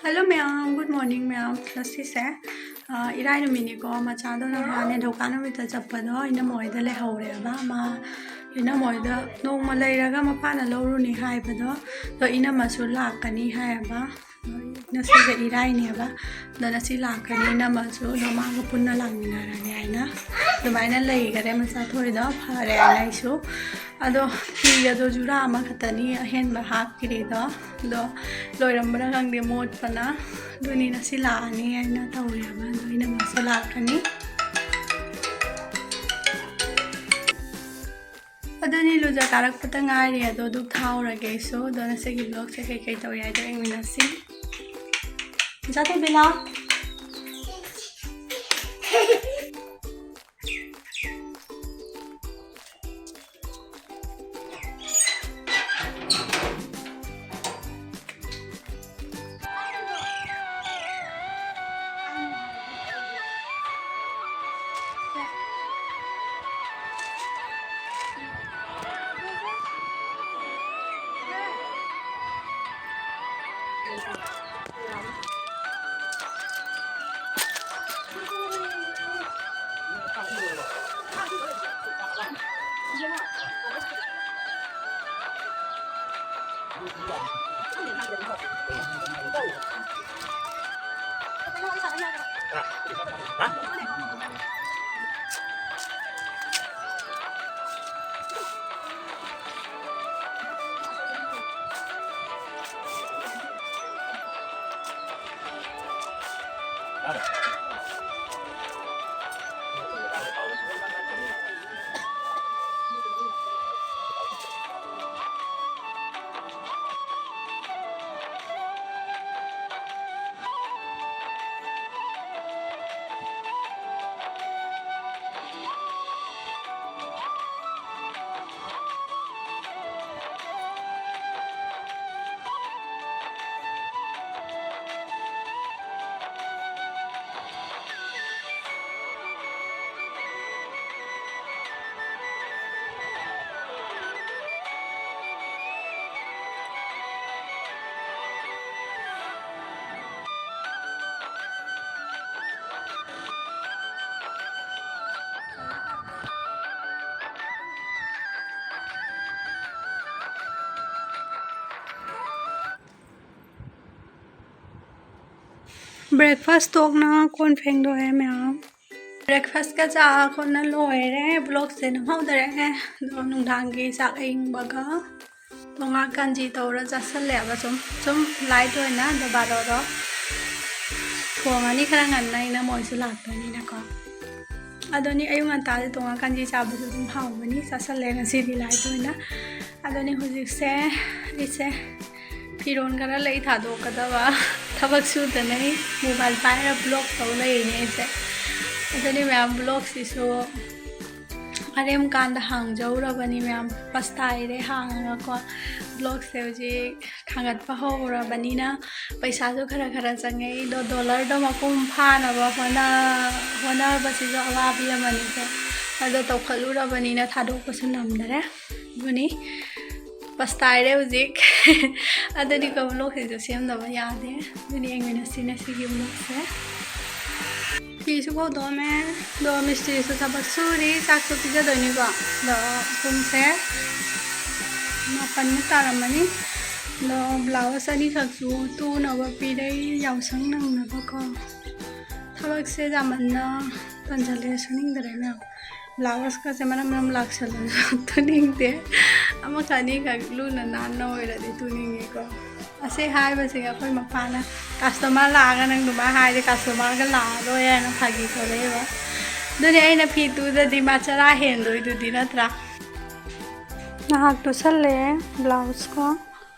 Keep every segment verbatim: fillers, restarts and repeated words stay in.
Hello ꯃꯌꯥꯝ, good morning ꯃꯌꯥꯝ꯫ ꯉꯁꯤꯁꯦ, ꯑ, ꯏꯔꯥꯏ ꯅꯨꯃꯤꯠꯅꯤꯀꯣ꯫ ꯃꯆꯥꯗꯣ ꯅꯍꯥꯟ ꯅꯤꯡꯊꯧꯀꯥꯕ ꯅꯨꯃꯤꯠꯇ ꯆꯠꯄꯗꯣ ꯏꯅꯝꯃ ꯍꯣꯏꯗ ꯂꯩꯍꯧꯔꯦꯕ꯫ ꯃꯥ ꯏꯅꯝꯃ ꯍꯣꯏꯗ ꯅꯣꯡꯃ ꯂꯩꯔꯒ ꯃꯄꯥꯅ ꯂꯧꯔꯨꯅꯤ ꯍꯥꯏꯕꯗꯣ, ꯑꯗꯣ ꯏꯅꯝꯃꯁꯨ ꯂꯥꯛꯀꯅꯤ ꯍꯥꯏꯌꯦꯕ꯫ ꯉꯁꯤꯁꯦ ꯏꯔꯥꯏꯅꯦꯕ꯫ ꯑꯗꯣ ꯉꯁꯤ ꯂꯥꯛꯀꯅꯤ ꯏꯅꯝꯃꯁꯨ, ꯑꯗꯣ ꯃꯥꯒ ꯄꯨꯟꯅ ꯂꯥꯛꯃꯤꯟꯅꯔꯒꯦ ꯍꯥꯏꯅ ꯑꯗꯨꯃꯥꯏꯅ ꯂꯩꯈꯔꯦ꯫ ꯃꯆꯥ ꯊꯣꯏꯗꯣ ꯐꯔꯦ ꯍꯥꯏꯅ ꯑꯩꯁꯨ꯫ ꯑꯗꯣ ꯐꯤꯒꯗꯣ ꯖꯨꯔꯥ ꯑꯃꯈꯛꯇꯅꯤ ꯑꯍꯦꯟꯕ ꯍꯥꯞꯈꯤꯔꯤꯗꯣ꯫ ꯑꯗꯣ ꯂꯣꯏꯔꯝꯕ꯭ꯔꯥ ꯈꯪꯗꯦ ꯃꯣꯠꯄꯅ꯫ ꯑꯗꯨꯅꯤ ꯉꯁꯤ ꯂꯥꯛꯑꯅꯤ ꯍꯥꯏꯅ ꯇꯧꯔꯦꯕ꯫ ꯑꯗꯣ ꯏꯅꯝꯃꯁꯨ ꯂꯥꯛꯀꯅꯤ꯫ ꯑꯗꯨꯅꯤ ꯂꯨꯖ ꯀꯥꯔꯛꯄꯗ ꯉꯥꯏꯔꯤ꯫ ꯑꯗꯣ ꯙꯨꯞ ꯊꯥꯎꯔꯒꯦ ꯑꯩꯁꯨ꯫ ꯑꯗꯣ ꯉꯁꯤꯒꯤ vlogꯁꯦ ꯀꯩꯀꯩ ꯇꯧꯔꯤ ꯍꯥꯏꯗꯣ ꯌꯦꯡꯃꯤꯟꯅꯁꯤ꯫ ꯏꯆꯥ ꯊꯣꯏꯕꯤ ꯂꯥꯎ꯫ Breakfast ꯇꯣꯛꯅ ꯀꯣꯟ ꯐꯦꯡꯗꯣꯛꯑꯦ ꯃꯌꯥꯝ꯫ Breakfastꯀ ꯆꯥ ꯈꯣꯠꯅ ꯂꯣꯏꯔꯦ꯫ Vlogꯁꯦ ꯅꯝꯍꯧꯗꯔꯦ꯫ ꯑꯗꯣ ꯅꯨꯡꯗꯥꯡꯒꯤ ꯆꯥꯛ ꯑꯏꯪꯕꯒ ꯇꯣꯉꯥ ꯀꯥꯟꯖꯤ ꯇꯧꯔ ꯆꯥꯁꯜꯂꯦꯕ꯫ ꯁꯨꯝ ꯁꯨꯝ light ꯑꯣꯏꯅ꯫ ꯑꯗꯣ ꯕꯥꯔꯣꯗꯣ ꯊꯣꯡꯉꯅꯤ ꯈꯔ ꯉꯟꯅ, ꯑꯩꯅ ꯃꯣꯏꯁꯨ ꯂꯥꯛꯇꯣꯏꯅꯤꯅꯀꯣ꯫ ꯑꯗꯨꯅꯤ ꯑꯌꯨꯛ ꯉꯟꯇꯥꯗ ꯇꯣꯉꯥ ꯀꯥꯟꯖꯤ ꯆꯥꯕꯁꯨ ꯑꯗꯨꯝ ꯍꯥꯎꯕꯅꯤ꯫ ꯆꯥꯁꯜꯂꯦ ꯉꯁꯤꯗꯤ light ꯑꯣꯏꯅ꯫ ꯑꯗꯨꯅꯤ ꯍꯧꯖꯤꯛꯁꯦ ꯑꯩꯁꯦ ꯐꯤꯔꯣꯜ ꯈꯔ ꯂꯩ ꯊꯥꯗꯣꯛꯀꯗꯕ꯫ ꯊꯕꯛ ꯁꯨꯗꯅ ꯑꯩ mobile ꯄꯥꯏꯔ vlog ꯇꯧ ꯂꯩꯔꯤꯅꯦ ꯑꯩꯁꯦ꯫ ꯑꯗꯨꯅꯤ ꯃꯌꯥꯝ, vlogꯁꯤꯁꯨ ꯑꯔꯦꯝ ꯀꯥꯟꯗ ꯍꯥꯡꯖꯧꯔꯕꯅꯤ ꯃꯌꯥꯝ꯫ ꯄꯁꯇꯥꯏꯔꯦ ꯍꯥꯡꯉꯒꯀꯣ꯫ Vlogꯁꯦ ꯍꯧꯖꯤꯛ ꯊꯥꯡꯒꯠꯄ ꯍꯧꯔꯕꯅꯤꯅ ꯄꯩꯁꯥꯁꯨ ꯈꯔ ꯈꯔ ꯆꯪꯉꯛꯏ꯫ ꯑꯗꯣ dollarꯗꯣ ꯃꯄꯨꯡ ꯐꯥꯅꯕ ꯍꯣꯠꯅ-, ꯍꯣꯠꯅꯕꯁꯤꯁꯨ ꯑꯋꯥꯕꯤ ꯑꯃꯅꯤꯀꯣ꯫ ꯑꯗꯣ ꯇꯧꯈꯠꯂꯨꯔꯕꯅꯤꯅ ꯊꯥꯗꯣꯛꯄꯁꯨ ꯅꯝꯗꯔꯦ꯫ ꯑꯗꯨꯅꯤ ꯄꯁꯇꯥꯏꯔꯦ ꯍꯧꯖꯤꯛ꯫ ꯑꯗꯨꯅꯤꯀꯣ, vlogꯁꯤꯁꯨ ꯁꯦꯝꯗꯕ ꯌꯥꯗꯦ꯫ ꯑꯗꯨꯅꯤ ꯑꯩ ꯉꯁꯤ, ꯉꯁꯤꯒꯤ vlogꯁꯦ꯫ ꯐꯤꯁꯨ ꯐꯧꯗꯣꯛꯑꯝꯃꯦ꯫ ꯑꯗꯣ ꯃꯤꯁꯇ꯭ꯔꯤꯁꯨ ꯊꯕꯛ ꯁꯨꯔꯤ꯫ ꯆꯥꯛꯁꯨ ꯄꯤꯖꯗꯣꯏꯅꯤꯀꯣ꯫ ꯑꯗꯣ ꯄꯨꯡꯁꯦ ꯃꯥꯄꯟꯃꯨꯛ ꯇꯥꯔꯝꯃꯅꯤ꯫ ꯑꯗꯣ blouse ꯑꯅꯤꯈꯛꯁꯨ ꯇꯨꯅꯕ ꯄꯤꯔꯛꯏ, ꯌꯥꯎꯁꯪ ꯅꯪꯅꯕꯀꯣ꯫ ꯊꯕꯛꯁꯦ ꯌꯥꯝꯃꯟꯅ ꯇꯟꯖꯜꯂꯦ, ꯁꯨꯅꯤꯡꯗ꯭ꯔꯦ ꯃꯌꯥꯝ꯫ Blouseꯀꯁꯦ ꯃꯔꯝ ꯃꯔꯝ ꯂꯥꯛꯁꯜꯂꯁꯨ ꯇꯨꯅꯤꯡꯗꯦ꯫ ꯑꯃꯈꯛ ꯑꯅꯤꯈꯛ ꯂꯨꯅ ꯅꯥꯟꯅ ꯑꯣꯏꯔꯗꯤ ꯇꯨꯅꯤꯡꯉꯤꯀꯣ꯫ ꯑꯁꯤ ꯍꯥꯏꯕꯁꯤꯒ ꯑꯩꯈꯣꯏ ꯃꯄꯥꯅ, "Customer ꯂꯥꯛꯑꯒ ꯅꯪ ꯑꯗꯨꯃꯥꯏꯅ ꯍꯥꯏꯔꯗꯤ customerꯒ ꯂꯥꯛꯑꯔꯣꯏ" ꯍꯥꯏꯅ ꯐꯥꯒꯤ ꯇꯧꯔꯛꯏꯕ꯫ ꯑꯗꯨꯅꯦ ꯑꯩꯅ ꯐꯤ ꯇꯨꯗꯗꯤ ꯃꯥ ꯆꯔꯥ ꯍꯦꯟꯗꯣꯏꯗꯨꯗꯤ ꯅꯠꯇ꯭ꯔꯥ? ꯉꯥꯏꯍꯥꯛ ꯇꯨꯁꯜꯂꯦ blouseꯀꯣ꯫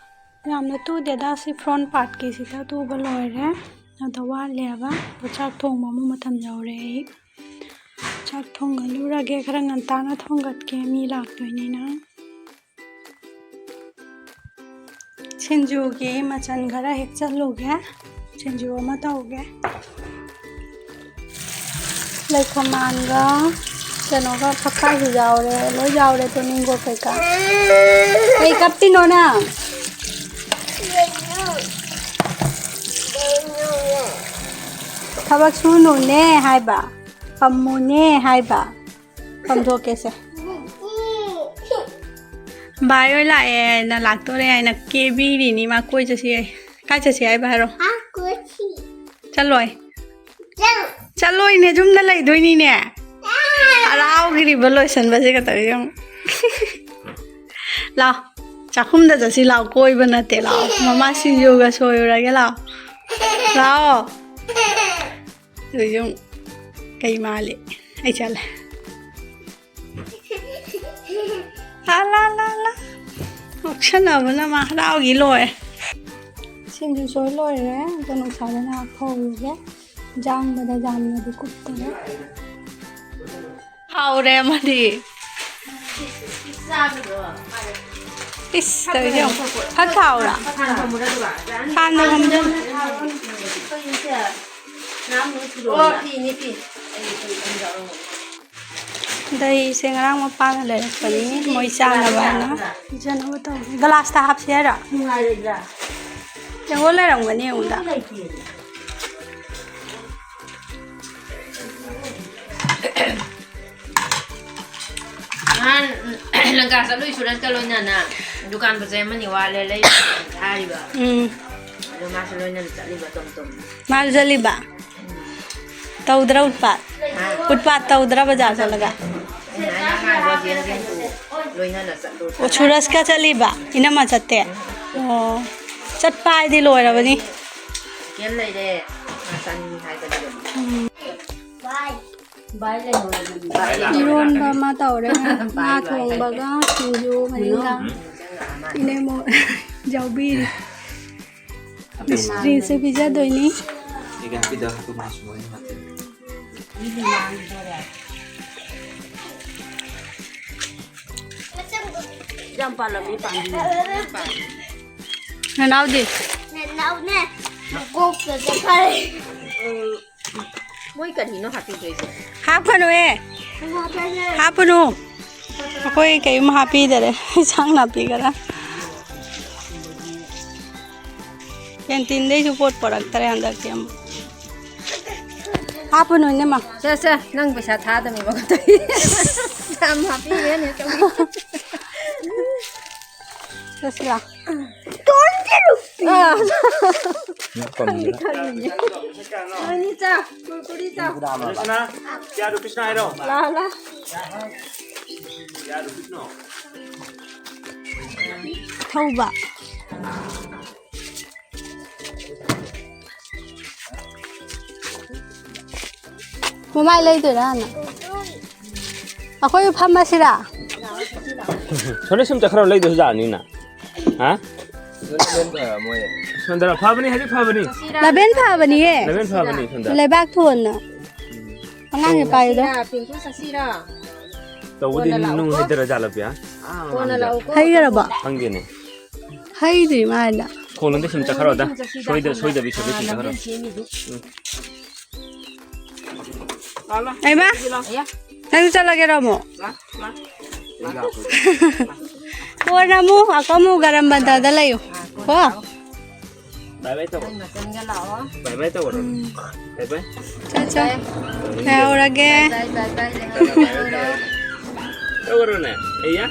ꯌꯥꯝꯅ ꯇꯨꯗꯦꯗ, ꯁꯤ front partꯀꯤꯁꯤꯗ ꯇꯨꯕ ꯂꯣꯏꯔꯦ꯫ ꯑꯗꯣ ꯋꯥꯠꯂꯦꯕ꯫ ꯑꯗꯣ ꯆꯥꯛ ꯊꯣꯡꯕ ꯑꯃꯨꯛ ꯃꯇꯝ ꯌꯧꯔꯦ꯫ ꯑꯩ ꯆꯥꯛ ꯊꯣꯡꯒꯜꯂꯨꯔꯒꯦ, ꯈꯔ ꯉꯟꯇꯥꯅ ꯊꯣꯡꯒꯠꯀꯦ, ꯃꯤ ꯂꯥꯛꯇꯣꯏꯅꯤꯅ꯫ ꯁꯤꯡꯖꯨꯒꯤ ꯃꯆꯜ ꯈꯔ ꯍꯦꯛꯆꯜꯂꯨꯒꯦ, ꯁꯤꯡꯖꯨ ꯑꯃ ꯇꯧꯒꯦ꯫ ꯂꯩꯈꯃꯥꯟꯒ ꯀꯩꯅꯣꯒ ꯐꯛꯀꯥꯏꯁꯨ ꯌꯥꯎꯔꯦ, ꯂꯣꯏ ꯌꯥꯎꯔꯦ, ꯇꯣꯅꯤꯡꯈꯣꯛ ꯀꯩꯀꯥ꯫ ꯀꯩ ꯀꯞꯄꯤꯅꯣ ꯅꯪ? ꯊꯕꯛ ꯁꯨꯅꯨꯅꯦ ꯍꯥꯏꯕ, ꯐꯝꯃꯨꯅꯦ ꯍꯥꯏꯕ꯫ ꯐꯝꯊꯣꯛꯀꯦꯁꯦ꯫ ꯚꯥꯏ ꯍꯣꯏ ꯂꯥꯛꯑꯦ ꯍꯥꯏꯅ, ꯂꯥꯛꯇꯣꯔꯦ ꯍꯥꯏꯅ ꯀꯦꯕꯤꯔꯤꯅꯤ꯫ ꯃꯥ ꯀꯣꯏ ꯆꯠꯁꯤ ꯍꯥꯏ꯫ ꯀꯥꯏ ꯆꯠꯁꯤ ꯍꯥꯏꯕ ꯍꯥꯏꯔꯣ? ꯑꯥ, ꯀꯣꯏꯁꯤ꯫ ꯆꯠꯂꯣꯏ꯫ ꯆꯠꯂꯣꯏꯅꯦ, ꯌꯨꯝꯗ ꯂꯩꯗꯣꯏꯅꯤꯅꯦ꯫ ꯍꯔꯥꯎꯈꯤꯔꯤꯕ ꯂꯣꯏꯁꯟꯕꯁꯦ ꯈꯛꯇꯪ ꯌꯦꯡꯉꯨ꯫ ꯂꯥꯎ, ꯆꯥꯛꯈꯨꯝꯗ ꯆꯠꯁꯤ ꯂꯥꯎ, ꯀꯣꯏꯕ ꯅꯠꯇꯦ ꯂꯥꯎ꯫ ꯃꯃꯥ ꯁꯤꯡꯖꯨꯒ ꯁꯣꯏꯔꯨꯔꯒꯦ ꯂꯥꯎ꯫ ꯂꯥꯎ꯫ ꯑꯗꯨ ꯌꯦꯡꯉꯨ, ꯀꯩ ꯃꯥꯜꯂꯤ? ꯑꯩ ꯆꯠꯂꯦ꯫ ꯂꯥ, ꯂꯥ, ꯂꯥ, ꯂꯥ꯫ ꯉꯥꯎꯁꯟꯅꯕꯅ ꯃꯥ ꯍꯔꯥꯎꯈꯤ ꯂꯣꯏꯔꯦ꯫ ꯁꯤꯡꯖꯨ ꯁꯣꯏ ꯂꯣꯏꯔꯦ꯫ ꯑꯗꯣ ꯅꯨꯡꯁꯥꯗ ꯉꯥꯏꯍꯥꯛ ꯐꯧꯔꯨꯒꯦ꯫ ꯌꯥꯝꯕꯗ ꯌꯥꯝꯅꯗꯤ ꯀꯨꯞꯇꯔꯦ꯫ ꯍꯥꯎꯔꯦ ꯑꯃꯗꯤ꯫ ꯏꯁ, ꯇꯧꯔꯤꯁꯦ ꯌꯦꯡꯉꯨ꯫ ꯐꯠ ꯊꯥꯎꯔꯥ? ꯈꯥꯡꯗ ꯊꯝꯖꯤꯜꯂꯨ꯫ ꯗꯍꯤꯁꯦ ꯉꯔꯥꯡ ꯃꯄꯥꯅ ꯂꯩꯔꯛꯄꯅꯤ, ꯃꯣꯏ ꯆꯥꯅꯕ ꯍꯥꯏꯅ ꯄꯤꯖꯅꯕ ꯇꯧꯕꯅꯤ꯫ ꯒꯂꯥꯁꯇ ꯍꯥꯞꯁꯤ ꯍꯥꯏꯔꯣ? ꯅꯨꯡꯉꯥꯏꯔꯣꯏꯗ꯭ꯔꯥ? ꯌꯦꯡꯉꯣ, ꯂꯩꯔꯝꯒꯅꯤ ꯌꯦꯡꯉꯨꯗ꯫ ꯂꯩꯇꯦ꯫ ꯅꯍꯥꯟ ꯂꯪꯀꯥ ꯆꯠꯂꯨꯏ ꯁꯨꯔꯖꯀ ꯂꯣꯏꯅꯅ꯫ ꯗꯨꯀꯥꯟ ꯄꯣꯠ ꯆꯩ ꯑꯃꯅꯤ ꯋꯥꯠꯂꯦ ꯂꯩ ꯍꯥꯏꯔꯤꯕ꯫ ꯎꯝ꯫ ꯑꯗꯣ ꯃꯥꯁꯨ ꯂꯣꯏꯅꯅ ꯆꯠꯂꯤꯕ ꯇꯣꯝ ꯇꯣꯝ꯫ ꯃꯥꯁꯨ ꯆꯠꯂꯤꯕ? ꯇꯧꯗ꯭ꯔꯥ ꯎꯠꯄꯥꯠ? ꯍꯥ? ꯎꯠꯄꯥꯠ ꯇꯧꯗ꯭ꯔꯥ ꯕꯖꯥꯔ ꯆꯠꯂꯒ? ꯑꯩꯅ ꯍꯥꯏꯅ ꯑꯉꯥꯡꯗꯣ ꯖꯦꯟ ꯖꯦꯟ ꯄꯨ ꯂꯣꯏꯅꯅ ꯆꯠꯂꯣ꯫ ꯑꯣ, ꯁꯨꯔꯖꯀ ꯆꯠꯂꯤꯕ? ꯏꯅꯝꯃ ꯆꯠꯇꯦ? ꯑꯣ, ꯆꯠꯄ ꯍꯥꯏꯗꯤ ꯂꯣꯏꯔꯕꯅꯤ꯫ ꯀꯦꯝ ꯂꯩꯔꯦ꯫ ꯃꯥ ꯆꯥꯅꯤꯡꯉꯤ ꯍꯥꯏꯕꯗꯨꯗꯅꯤ꯫ ꯎꯝ꯫ ꯏꯔꯣꯟꯕ ꯑꯃ ꯇꯧꯔꯦ꯫ ꯉꯥ ꯊꯣꯡꯕꯒ ꯁꯤꯡꯖꯨ ꯃꯅꯤꯡꯒ꯫ ꯏꯅꯦꯃꯣ ꯌꯥꯎꯕꯤꯔꯤ꯫ ꯃꯤꯁꯇ꯭ꯔꯤꯁꯨ ꯄꯤꯖꯗꯣꯏꯅꯤ꯫ ꯌꯥꯝ ꯄꯥꯜꯂꯝꯃꯤ ꯄꯥꯝꯕꯤ꯫ ꯅꯅꯥꯎꯗꯤ? ꯅꯅꯥꯎꯅꯦ, ꯃꯀꯣꯛꯇ ꯆꯠꯈ꯭ꯔꯦ꯫ ꯎꯝ꯫ ꯃꯣꯏ ꯀꯔꯤꯅꯣ ꯍꯥꯞꯄꯤꯗꯣꯏꯁꯦ? ꯍꯥꯞꯀꯅꯨꯍꯦ꯫ ꯍꯥꯞꯄꯅꯨ꯫ ꯑꯩꯈꯣꯏ ꯀꯩꯝ ꯍꯥꯞꯄꯤꯗꯔꯦ, ꯏꯟꯁꯥꯡ ꯅꯥꯄꯤ ꯈꯔ꯫ ꯀꯦꯟꯇꯤꯟꯗꯩꯁꯨ ꯄꯣꯠ ꯄꯣꯔꯛꯇꯔꯦ ꯍꯟꯗꯛꯇꯤ ꯑꯃꯨꯛ꯫ ꯍꯥꯞꯄꯅꯨ, ꯏꯅꯝꯃ꯫ ꯁꯦ, ꯁꯦ, ꯅꯪ ꯄꯩꯁꯥ ꯊꯥꯗꯕꯅꯦꯕ ꯀꯩꯗꯧꯔꯤ? ꯌꯥꯝ ꯍꯥꯞꯄꯤꯔꯦꯅꯦ, ꯇꯧꯔꯤ꯫ ꯆꯠꯁꯤꯔꯥ? ꯇꯣꯟ ꯆꯦꯜꯂꯨ꯫ ꯑꯥ꯫ ꯈꯪꯉꯤ, ꯈꯪꯉꯤꯅꯦ꯫ ꯅꯣꯏꯅꯤ ꯆꯥ, ꯀꯨꯔꯀꯨꯔꯤ ꯆꯥ꯫ ꯀꯌꯥ ꯔꯨꯄꯤꯁꯅꯣ ꯍꯥꯏꯔꯣ? ꯂꯥ, ꯂꯥ꯫ ꯀꯌꯥ ꯔꯨꯄꯤꯁꯅꯣ? ꯊꯧꯕ꯫ ꯃꯃꯥꯏ ꯂꯩꯗꯣꯏꯔꯥ ꯍꯥꯟꯅ? ꯑꯩꯈꯣꯏ ꯐꯝꯃꯁꯤꯔꯥ? ꯁꯣꯝꯗ ꯁꯨꯝ ꯆꯠꯈ꯭ꯔꯣ, ꯂꯩꯗꯣꯏꯁꯨ ꯌꯥꯅꯤꯅ꯫ ꯍꯥ? ꯁꯣꯝꯗꯔ ꯐꯕꯅꯤ, ꯍꯧꯖꯤꯛ ꯐꯕꯅꯤ꯫ ꯂꯕꯦꯟ ꯐꯕꯅꯤꯌꯦ꯫ ꯂꯕꯦꯟ ꯐꯕꯅꯤ ꯁꯣꯝꯗ꯫ ꯂꯩꯕꯥꯛ ꯊꯣꯟꯅ꯫ ꯑꯉꯥꯡꯒꯤ ꯄꯥꯏꯗꯣ꯫ ꯆꯠꯁꯤꯔꯥ, ꯄꯤꯡꯀꯨ ꯆꯠꯁꯤꯔꯥ? ꯇꯧꯕꯗꯤ ꯀꯣꯟꯅ ꯅꯨꯡ ꯂꯥꯛꯎꯀꯣ꯫ ꯍꯩꯗꯔ ꯖꯥꯠꯂꯕꯤꯌꯥ? ꯑꯥ, ꯀꯣꯟꯅ ꯃꯥꯡꯗ꯫ ꯂꯥꯛꯎꯀꯣ꯫ ꯍꯩꯈ꯭ꯔꯕꯣ? ꯈꯪꯗꯦꯅꯦ꯫ ꯍꯩꯗ꯭ꯔꯤ ꯃꯥ ꯍꯥꯏꯗ꯫ ꯈꯣꯡꯂꯣꯝꯗ ꯁꯨꯝ ꯆꯠꯈ꯭ꯔꯣꯗ꯫ ꯁꯣꯏꯗ-, ꯁꯣꯏꯗꯕꯤ ꯁꯣꯏꯗ ꯁꯨꯝ ꯆꯠꯈ꯭ꯔꯣ꯫ ꯂꯝꯖꯦꯟ ꯆꯦꯟꯕꯤꯗꯨ꯫ ꯎꯝ꯫ ꯍꯩꯃꯥ! ꯑꯌꯥ꯫ ꯅꯪꯁꯨ ꯆꯠꯂꯒꯦꯔꯣ ꯑꯃꯨꯛ? ꯂꯥ, ꯂꯥ꯫ ꯀꯣꯟꯅ ꯑꯃꯨꯛ, ꯑꯀꯣ ꯑꯃꯨꯛ ꯒꯔꯝ ꯕꯟꯗꯗ ꯂꯩꯌꯨ꯫ ꯀꯣ? ꯕꯥꯏ ꯕꯥꯏ ꯇꯧꯔꯣ꯫ ꯅꯪ ꯅꯆꯟꯒ ꯂꯥꯛꯑꯣ꯫ ꯕꯥꯏ ꯕꯥꯏ ꯇꯧꯔꯣ꯫ ꯎꯝ꯫ ꯕꯥꯏ ꯕꯥꯏ꯫ ꯆꯠ, ꯆꯠ꯫ ꯕꯥꯏ꯫ ꯂꯩꯍꯧꯔꯒꯦ꯫ ꯕꯥꯏ ꯕꯥꯏ ꯕꯥꯏ ꯕꯥꯏ ꯂꯩꯍꯧꯔꯒꯦ꯫ ꯇꯧꯔꯣꯅꯦ꯫ ꯑꯌꯥ꯫